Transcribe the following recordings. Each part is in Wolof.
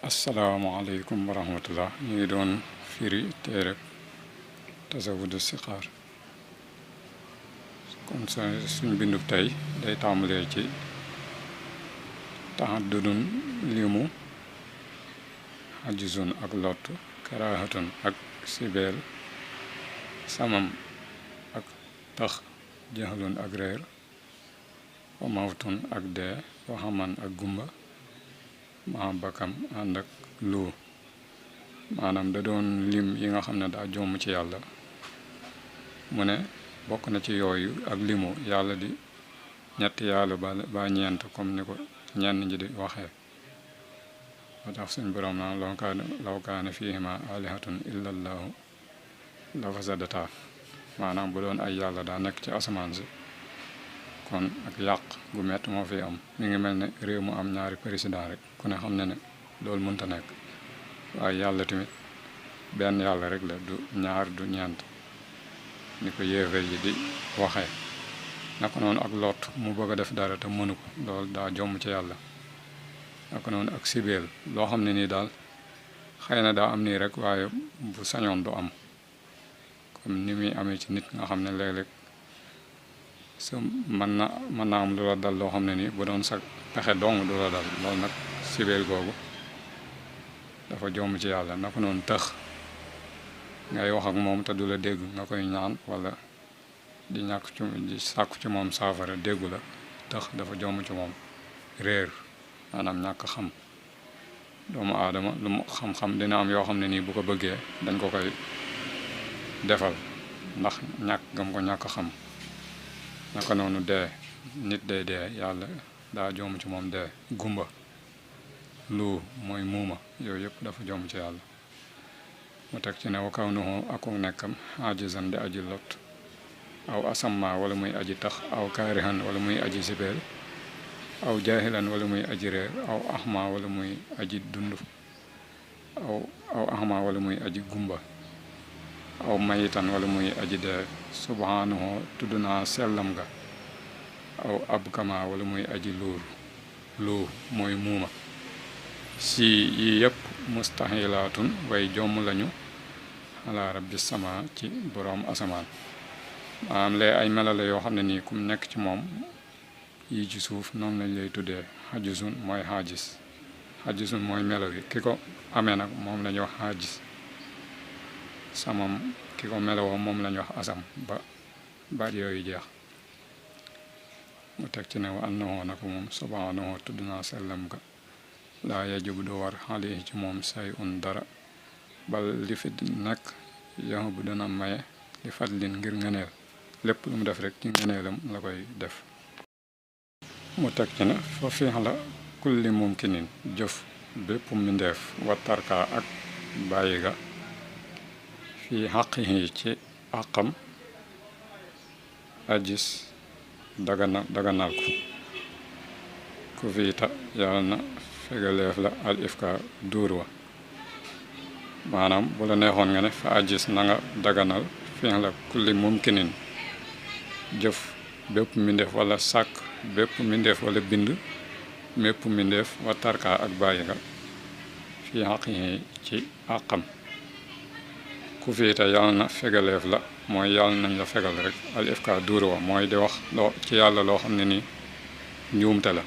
asalaamaaleykum wa rahmatullah ñu ngi doon firi téere tasawudu sixaar kon suñ bindub tey day tàmbalee ci tahaddudun limu ajizun ak lott karahatun ak sibeel samam ak tax jaxalun ak réer wa mawtun ak dee waxaman ak gumba maa bakam ànd ak lu maanaam da doon lim yi nga xam ne daa jomm ci yàlla mu ne bokk na ci yooyu ak limu yàlla di ñetti yàlla ba ñeent comme ni ko ñenn ñi di waxee moo tax suñ borom naan law kaana fiihima alihatun illa allahu la fasadata maanaam bu doon ay yàlla daa nekk ci asamaan si kon ak yàq gu mett moo fi am mi ngi mel ne réew mu am ñaari président rek ku ne xam ne ne loolu mënta nekk waaye yàlla tamit benn yàlla rek la du ñaar du ñeent ni ko yéefar yi di waxee naka noonu ak lot mu bëgg a def dara te mënu ko loolu daa jomm ci yàlla naka noonu ak sibeel loo xam ne nii daal xëy na daa am nii rek waaye bu sañoon du am comme ni muy amee ci nit nga xam ne léeg-léeg su mën na am lu la dal loo xam ne nii bu doon sa pexe dong du la dal loolu nag sibeel googu dafa jomm ci yàlla naka noonu tëx ngay wax ak moom te du la dégg nga koy ñaan wala di sàkku ci moom saafara déggu la tëx dafa jomm ci moom réer maanaam ñàkk xam doomu aadama lu mu xam-xam dina am yoo xam ne nii bu ko bëggee dañ ko koy defal ndax ñàkk gam ko ñàkk xam naka noonu dee nit day dee yàlla daa jomm ci moom dee gumba lu mooy muuma yooyu yëpp dafa jomm ci yàlla mu teg ci ne wa kawnuhu aku nekkam ajizan di aji lot aw asamma wala muy aji tax aw kaarihan wala muy aji sibeel aw jaahilan wala muy aji réer aw ahma wala muy aji dund aw ahma wala muy aji gumba aw mayitan wala muy aji dee subhanahu tudd naa sellam ga aw abkama wala muy aji luur mooy muuma si yi yëpp mustahilaatun way jomm lañu ala rabbi sama ci boroom asamaan maanaam lee ay melale yoo xam ne nii kum nekk ci moom yi ci suuf noonu lañ lay tuddee xajisun mooy xajisun mooy melo yi ki ko amee nag moom la ñuy wax xajis samam ki ko melowoo moom la ñuy wax asam ba baat yooyu jeex mu teg ci ne wa annahu nag moom subhanahu tudd naa sellam ga laa yajibu du war xale ci moom say un dara bal li fi nekk yow bu dana maye li fadlin ngir ngëneel lépp lu mu def rek ci ngëneelam la koy def mu teg ci ne fa fiix la kulli mumkinin jëf bépp mbindeef wattarka ak bàyyi ga fii xaqihi ci àqam ajis daganal ko ku fiita yàlla na fegaleef la al ifka duur wa maanaam bu la neexoon nga ne fa ajis na nga daganal fiix la kulli mumkinin jëf bépp mbindeef wala sàkk bépp mbindeef wala bind mépp mbindeef wa tarka ak bàyyi nga fii xaqihi ci àqam ku fiita yàlla na fegaleef la mooy yàlla nañ la fegal rek al ifka duur wa mooy di wax loo ci yàlla loo xam ne nii njuumte la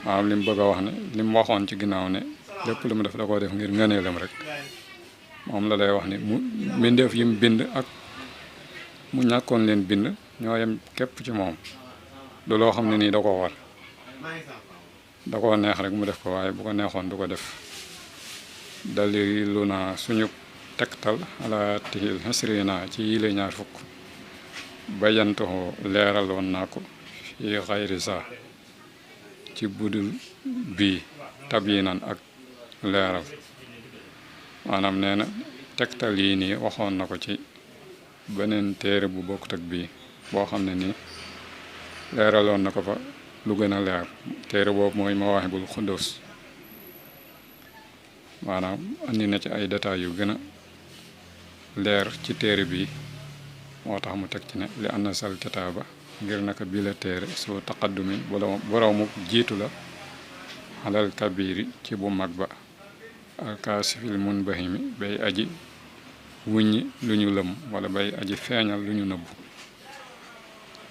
maanaam li mu bëgg a wax ne li mu waxoon ci ginnaaw ne lépp lu mu def da koo def ngir ngëneelam rek moom la lay wax ni mu mbindeef yi mu bind ak mu ñàkkoon leen bind ñoo yem képp ci moom du loo xam ne nii da ko war da koo neex rek mu def ko waaye bu ko neexoon du ko def dalilu naa suñu tegtal ala tihil xasrina ci yile ñaar fukk bayantuhu leeraloon naa ko fi xayri sa ci budul bii tabyinan ak leeral maanaam nee na tegtal yii nii waxoon na ko ci beneen téere bu bokkut ak bii boo xam ne nii leeraloon na ko fa lu gën a leer téere boobu mooy Mawaahibul Quddus maanaam andi na ci ay détails yu gën a leer ci téere bi moo tax mu teg ci ne li anna sal kitaaba ngir naka bi la téere soo taqaddumin boroomu jiitu la alal kabiri ci bu mag ba alkaasifil munbahimi bay aji wuññi lu ñu lëm wala bay aji feeñal lu ñu nëbbu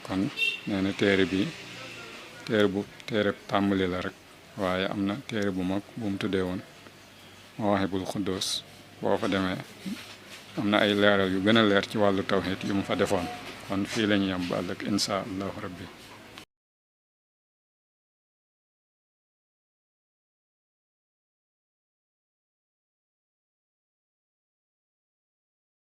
kon nee na téere bi téere tàmbali la rek waaye am na téere bu mag bu mu tuddee woon Mawaahibul Xuddoos boo fa demee am na ay leeral yu gën a leer ci wàllu tawhid yu mu fa defoon kon fii la ñu yam ba ëllëg insha allahu rabbi